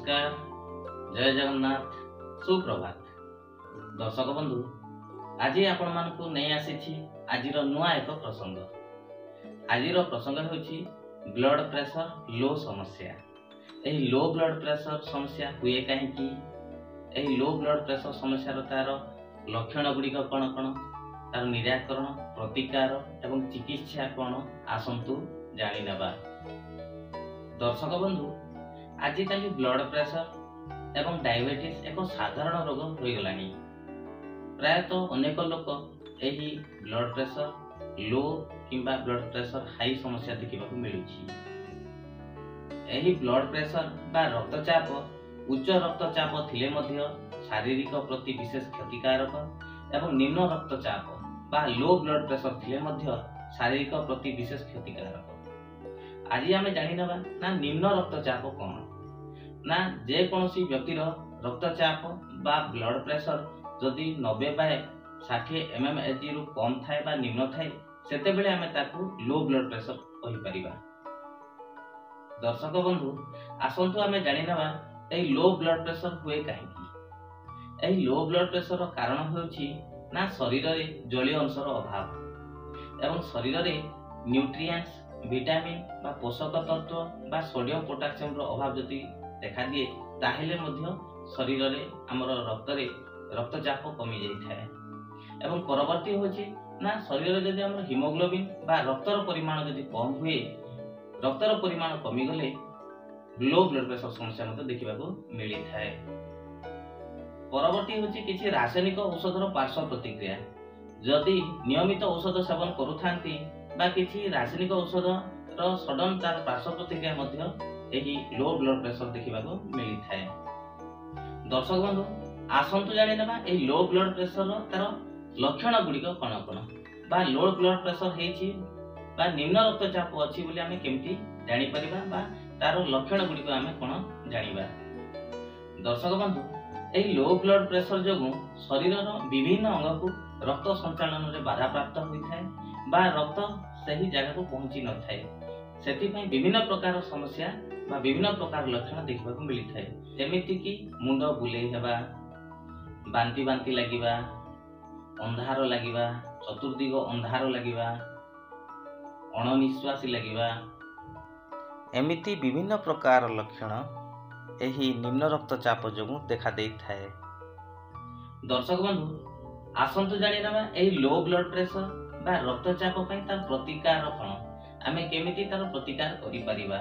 ନମସ୍କାର, ଜୟ ଜଗନ୍ନାଥ, ସୁପ୍ରଭାତ। ଦର୍ଶକ ବନ୍ଧୁ, ଆଜି ଆପଣମାନଙ୍କୁ ନେଇ ଆସିଛି ଆଜିର ନୂଆ ଏକ ପ୍ରସଙ୍ଗ। ଆଜିର ପ୍ରସଙ୍ଗ ହେଉଛି ବ୍ଲଡ ପ୍ରେସର ଲୋ ସମସ୍ୟା। ଏହି ଲୋ ବ୍ଲଡ ପ୍ରେସର ସମସ୍ୟା ହୁଏ କାହିଁକି? ଏହି ଲୋ ବ୍ଲଡ ପ୍ରେସର ସମସ୍ୟାର ତାର ଲକ୍ଷଣ ଗୁଡ଼ିକ କ'ଣ କ'ଣ, ତାର ନିରାକରଣ, ପ୍ରତିକାର ଏବଂ ଚିକିତ୍ସା କ'ଣ, ଆସନ୍ତୁ ଜାଣିନେବା। ଦର୍ଶକ ବନ୍ଧୁ, ଆଜିକାଲି ବ୍ଲଡ ପ୍ରେସର ଏବଂ ଡାଇବେଟିସ୍ ଏକ ସାଧାରଣ ରୋଗ ହୋଇଗଲାଣି। ପ୍ରାୟତଃ ଅନେକ ଲୋକ ଏହି ବ୍ଲଡ ପ୍ରେସର ଲୋ କିମ୍ବା ବ୍ଲଡ ପ୍ରେସର ହାଇ ସମସ୍ୟା ଦେଖିବାକୁ ମିଳୁଛି। ଏହି ବ୍ଲଡ ପ୍ରେସର ବା ରକ୍ତଚାପ, ଉଚ୍ଚ ରକ୍ତଚାପ ଥିଲେ ମଧ୍ୟ ଶାରୀରିକ ପ୍ରତି ବିଶେଷ କ୍ଷତିକାରକ ଏବଂ ନିମ୍ନ ରକ୍ତଚାପ ବା ଲୋ ବ୍ଲଡ ପ୍ରେସର ଥିଲେ ମଧ୍ୟ ଶାରୀରିକ ପ୍ରତି ବିଶେଷ କ୍ଷତିକାରକ। ଆଜି ଆମେ ଜାଣିନେବା ନା ନିମ୍ନ ରକ୍ତଚାପ କ'ଣ। ନା ଯେକୌଣସି ବ୍ୟକ୍ତିର ରକ୍ତଚାପ ବା ବ୍ଲଡ ପ୍ରେସର ଯଦି 90/60 mm ରୁ କମ୍ ଥାଏ ବା ନିମ୍ନ ଥାଏ, ସେତେବେଳେ ଆମେ ତାକୁ ଲୋ ବ୍ଲଡ ପ୍ରେସର କହିପାରିବା। ଦର୍ଶକ ବନ୍ଧୁ, ଆସନ୍ତୁ ଆମେ ଜାଣିନେବା ଏହି ଲୋ ବ୍ଲଡ ପ୍ରେସର ହୁଏ କାହିଁକି। ଏହି ଲୋ ବ୍ଲଡ ପ୍ରେସରର କାରଣ ହେଉଛି ନା ଶରୀରରେ ଜଳୀୟ ଅଂଶର ଅଭାବ ଏବଂ ଶରୀରରେ ନ୍ୟୁଟ୍ରିଏଣ୍ଟସ୍, ଭିଟାମିନ୍ ବା ପୋଷକ ତତ୍ତ୍ୱ ବା ସୋଡିୟମ, ପୋଟାସିୟମର ଅଭାବ ଯଦି ଦେଖାଦିଏ, ତାହେଲେ ମଧ୍ୟ ଶରୀରରେ ଆମର ରକ୍ତରେ ରକ୍ତଚାପ କମି ଯାଇଥାଏ। ଏବଂ ପରବର୍ତ୍ତୀ ହେଉଛି ନା ଶରୀରରେ ଯଦି ଆମର ହିମୋଗ୍ଲୋବିନ୍ ବା ରକ୍ତର ପରିମାଣ ଯଦି କମ୍ ହୁଏ, ରକ୍ତର ପରିମାଣ କମିଗଲେ ଲୋ ବ୍ଲଡ ପ୍ରେସର ସମସ୍ୟା ମଧ୍ୟ ଦେଖିବାକୁ ମିଳିଥାଏ। ପରବର୍ତ୍ତୀ ହେଉଛି କିଛି ରାସାୟନିକ ଔଷଧର ପାର୍ଶ୍ୱ ପ୍ରତିକ୍ରିୟା। ଯଦି ନିୟମିତ ଔଷଧ ସେବନ କରୁଥାନ୍ତି ବା କିଛି ରାସାୟନିକ ଔଷଧର ସଡନ ତାର ପାର୍ଶ୍ୱ ପ୍ରତିକ୍ରିୟା ମଧ୍ୟ ଏହି ଲୋ ବ୍ଲଡ ପ୍ରେସର ଦେଖିବାକୁ ମିଳିଥାଏ। ଦର୍ଶକ ବନ୍ଧୁ, ଆସନ୍ତୁ ଜାଣିନେବା ଏହି ଲୋ ବ୍ଲଡ ପ୍ରେସରର ତାର ଲକ୍ଷଣ ଗୁଡ଼ିକ କ'ଣ କ'ଣ, ବା ଲୋ ବ୍ଲଡ ପ୍ରେସର ହେଇଛି ବା ନିମ୍ନ ରକ୍ତଚାପ ଅଛି ବୋଲି ଆମେ କେମିତି ଜାଣିପାରିବା ବା ତାର ଲକ୍ଷଣ ଗୁଡ଼ିକ ଆମେ କ'ଣ ଜାଣିବା। ଦର୍ଶକ ବନ୍ଧୁ, ଏହି ଲୋ ବ୍ଲଡ ପ୍ରେସର ଯୋଗୁଁ ଶରୀରର ବିଭିନ୍ନ ଅଙ୍ଗକୁ ରକ୍ତ ସଞ୍ଚାଳନରେ ବାଧାପ୍ରାପ୍ତ ହୋଇଥାଏ ବା ରକ୍ତ ସେହି ଜାଗାକୁ ପହଞ୍ଚି ନଥାଏ। ସେଥିପାଇଁ ବିଭିନ୍ନ ପ୍ରକାର ସମସ୍ୟା ବା ବିଭିନ୍ନ ପ୍ରକାର ଲକ୍ଷଣ ଦେଖିବାକୁ ମିଳିଥାଏ, ଯେମିତିକି ମୁଣ୍ଡ ବୁଲେଇ ହେବା, ବାନ୍ତି ବାନ୍ତି ଲାଗିବା, ଅନ୍ଧାର ଲାଗିବା, ଚତୁର୍ଦିଗ ଅନ୍ଧାର ଲାଗିବା, ଅଣନିଶ୍ୱାସୀ ଲାଗିବା, ଏମିତି ବିଭିନ୍ନ ପ୍ରକାର ଲକ୍ଷଣ ଏହି ନିମ୍ନ ରକ୍ତଚାପ ଯୋଗୁଁ ଦେଖାଦେଇଥାଏ। ଦର୍ଶକ ବନ୍ଧୁ, ଆସନ୍ତୁ ଜାଣିନେବା ଏହି ଲୋ ବ୍ଲଡ ପ୍ରେସର ବା ରକ୍ତଚାପ ପାଇଁ ତାର ପ୍ରତିକାର କ'ଣ, ଆମେ କେମିତି ତାର ପ୍ରତିକାର କରିପାରିବା।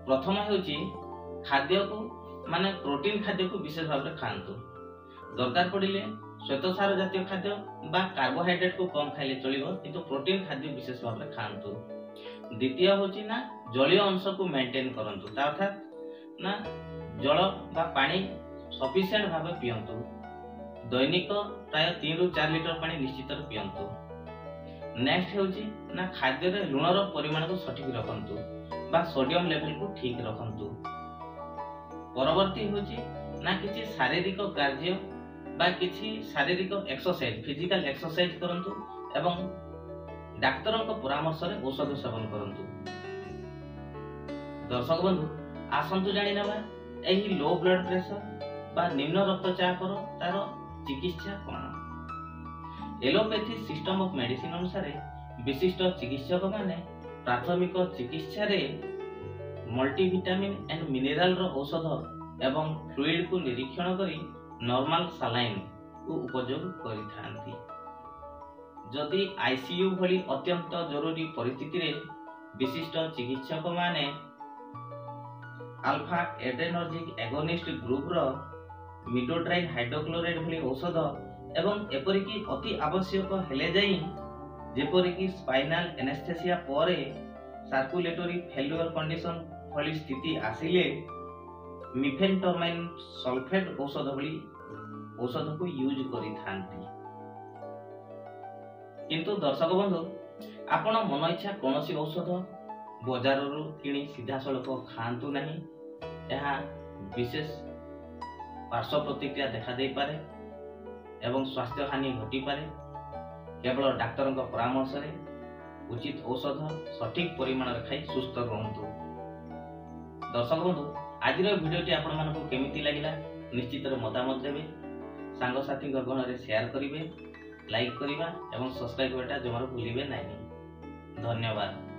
ପ୍ରଥମ ହେଉଛି ଖାଦ୍ୟକୁ ମାନେ ପ୍ରୋଟିନ ଖାଦ୍ୟକୁ ବିଶେଷ ଭାବରେ ଖାଆନ୍ତୁ। ଦରକାର ପଡ଼ିଲେ ଶ୍ୱେତସାର ଜାତୀୟ ଖାଦ୍ୟ ବା କାର୍ବୋହାଇଡ୍ରେଟକୁ କମ୍ ଖାଇଲେ ଚଳିବ, କିନ୍ତୁ ପ୍ରୋଟିନ ଖାଦ୍ୟ ବିଶେଷ ଭାବରେ ଖାଆନ୍ତୁ। ଦ୍ୱିତୀୟ ହେଉଛି ନା ଜଳୀୟ ଅଂଶକୁ ମେଣ୍ଟେନ କରନ୍ତୁ, ତା ଅର୍ଥାତ୍ ନା ଜଳ ବା ପାଣି ସଫିସିଏଣ୍ଟ ଭାବେ ପିଅନ୍ତୁ। ଦୈନିକ ପ୍ରାୟ 3ରୁ 4 ଲିଟର ପାଣି ନିଶ୍ଚିତରେ ପିଅନ୍ତୁ। ନେକ୍ସଟ ହେଉଛି ନା ଖାଦ୍ୟରେ ଲୁଣର ପରିମାଣକୁ ସଠିକ ରଖନ୍ତୁ ବା ସୋଡିୟମ ଲେଭେଲକୁ ଠିକ ରଖନ୍ତୁ। ପରବର୍ତ୍ତୀ ହେଉଛି ନା କିଛି ଶାରୀରିକ କାର୍ଯ୍ୟ ବା କିଛି ଶାରୀରିକ ଏକ୍ସରସାଇଜ, ଫିଜିକାଲ ଏକ୍ସରସାଇଜ କରନ୍ତୁ ଏବଂ ଡାକ୍ତରଙ୍କ ପରାମର୍ଶରେ ଔଷଧ ସେବନ କରନ୍ତୁ। ଦର୍ଶକ ବନ୍ଧୁ, ଆସନ୍ତୁ ଜାଣିନେବା ଏହି ଲୋ ବ୍ଲଡ ପ୍ରେସର ବା ନିମ୍ନ ରକ୍ତଚାପର ତାର ଚିକିତ୍ସା କ'ଣ। ଏଲୋପାଥି ସିଷ୍ଟମ ଅଫ ମେଡିସିନ ଅନୁସାରେ ବିଶିଷ୍ଟ ଚିକିତ୍ସକମାନେ ପ୍ରାଥମିକ ଚିକିତ୍ସାରେ ମଲ୍ଟିଭିଟାମିନ୍ ଆଣ୍ଡ ମିନେରାଲର ଔଷଧ ଏବଂ ଫ୍ଲୁଇଡକୁ ନିରୀକ୍ଷଣ କରି ନର୍ମାଲ ସାଲାଇନକୁ ଉପଯୋଗ କରିଥାନ୍ତି। ଯଦି ଆଇସିୟୁ ଭଳି ଅତ୍ୟନ୍ତ ଜରୁରୀ ପରିସ୍ଥିତିରେ ବିଶିଷ୍ଟ ଚିକିତ୍ସକମାନେ ଆଲଫା ଏଡ୍ରେନର୍ଜିକ୍ ଏଗୋନିଷ୍ଟ ଗ୍ରୁପର ମିଡୋଡ୍ରାଇନ୍ ହାଇଡ୍ରୋକ୍ଲୋରାଇଡ୍ ଭଳି ଔଷଧ ଏବଂ ଏପରିକି ଅତି ଆବଶ୍ୟକ ହେଲେ ଯାଇ ଯେପରିକି ସ୍ପାଇନାଲ ଏନେସ୍ଥେସିଆ ପରେ ସାର୍କୁଲେଟୋରୀ ଫେଲୁଅର କଣ୍ଡିସନ ଭଳି ସ୍ଥିତି ଆସିଲେ ମିଫେଣ୍ଟରମାଇନ୍ ସଲଫେଟ୍ ଔଷଧ ଭଳି ଔଷଧକୁ ୟୁଜ୍ କରିଥାନ୍ତି। କିନ୍ତୁ ଦର୍ଶକ ବନ୍ଧୁ, ଆପଣ ମନ ଇଚ୍ଛା କୌଣସି ଔଷଧ ବଜାରରୁ କିଣି ସିଧାସଳଖ ଖାଆନ୍ତୁ ନାହିଁ। ଏହା ବିଶେଷ ପାର୍ଶ୍ୱ ପ୍ରତିକ୍ରିୟା ଦେଖାଦେଇପାରେ ଏବଂ ସ୍ୱାସ୍ଥ୍ୟହାନି ଘଟିପାରେ। କେବଳ ଡାକ୍ତରଙ୍କ ପରାମର୍ଶରେ ଉଚିତ ଔଷଧ ସଠିକ ପରିମାଣରେ ଖାଇ ସୁସ୍ଥ ରୁହନ୍ତୁ। ଦର୍ଶକ ବନ୍ଧୁ, ଆଜିର ଭିଡ଼ିଓଟି ଆପଣମାନଙ୍କୁ କେମିତି ଲାଗିଲା ନିଶ୍ଚିତରେ ମତାମତ ଦେବେ, ସାଙ୍ଗସାଥୀଙ୍କ ଗହଣରେ ସେୟାର କରିବେ, ଲାଇକ୍ କରିବା ଏବଂ ସବସ୍କ୍ରାଇବ୍ କରିବାଟା ଜମାରୁ ଭୁଲିବେ ନାହିଁ। ଧନ୍ୟବାଦ।